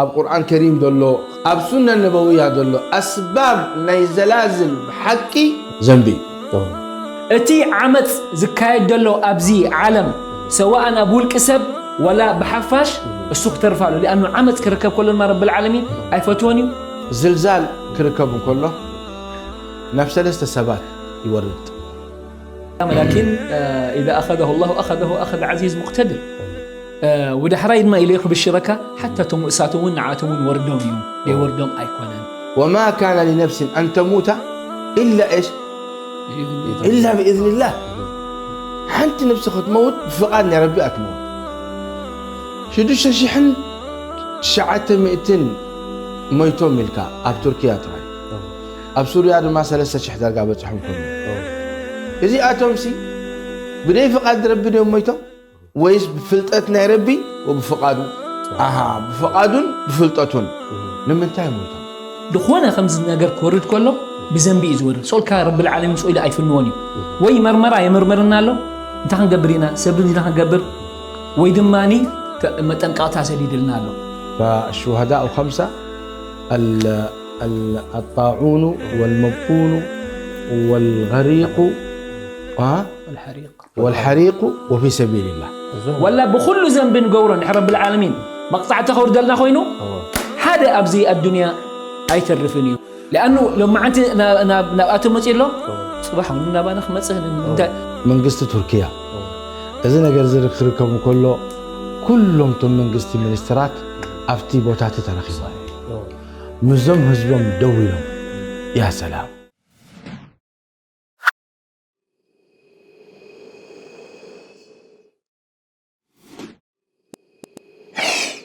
ኣብ ቁርኣን ከሪም ዘሎ፣ ኣብ ሱነ ነበውያ ዘሎ ኣስባብ ናይ ዘላዝል ብሓቂ ዘንቢ እዩ። እቲ ዓመፅ ዝካየድ ዘሎ ኣብዚ ዓለም ሰዋእን ኣብ ውልቂ ሰብ ወላ ብሓፋሽ እሱ ክተርፍ ኣሎ። ሊኣኑ ዓመፅ ክርከብ ከሎ ድማ ረብል ዓለሚን ኣይፈትዎን እዩ። ዝልዛል ክርከብ እንከሎ ናብ ሰለስተ ሰባት ይወርድ። ولكن إذا أخذه الله أخذه أخذ عزيز مقتدر. ወዳሕራይ ድማ ኢለ ክብሽረካ ሓታ እቶም እሳት እውን ንዓቶም እውን ወርዶም እዩ ዘይወርዶም ኣይኮነን وما كان لنفس أن تموت إلا إيش إلا بإذن الله ሓንቲ ነብሲ ክትመውት ብፍቓድ ናይ ረቢ እያ ትመውት ሽዱሽተ ሽሕን ትሽዓተ ሚእትን ሞይቶም ኢልካ ኣብ ቱርኪያ ጥራይ ኣብ ሱርያ ድማ ሰለስተ ሽሕ ዳርጋ በፅሖም ኮኑ እዚኣቶም ሲ ብደይ ፍቓድ ረቢ ድዮም ሞይቶም ወይስ ብፍልጠት ናይ ረቢ ወብፍቓዱ ኣሃ ብፍቓዱን ብፍልጠቱን ንምንታይ ሞይቶም ዝኾነ ከምዚ ነገር ክወርድ ከሎ ብዘንቢ እዩ ዝወርድ ሶልካ ረብል ዓለሚን ስኢሉ ኣይፍንዎን እዩ ወይ መርመራ የመርመርና ኣሎ እንታይ ክንገብር ኢና ሰብ ኢና ክንገብር ወይ ድማ መጠንቀቕታ ሰዲድልና ኣሎ فالشهداء خمسة ال- ال- الطاعون والمبطون والغريق ها والحريق والحريق وفي سبيل الله ወላ ብኩሉ ዘንቢ ንገብሮ ንድሕሪ ረብል ዓለሚን መቕፃዕቲ ከውርደልና ኮይኑ ሓደ ኣብዚ ኣዱንያ ኣይተርፍን እዩ ሊኣኑ ሎማዓንቲ ናብኣቶም መፅእ ኣሎ ፅባሕ እውን ናባና ክመፅእ እንታይ መንግስቲ ቱርኪያ እዚ ነገር እዚ ክርከብ እንከሎ ኩሎም ቶም መንግስቲ ሚኒስትራት ኣብቲ ቦታ እቲ ተረኺቦም ምስዞም ህዝቦም ደው ኢሎም ያ ሰላም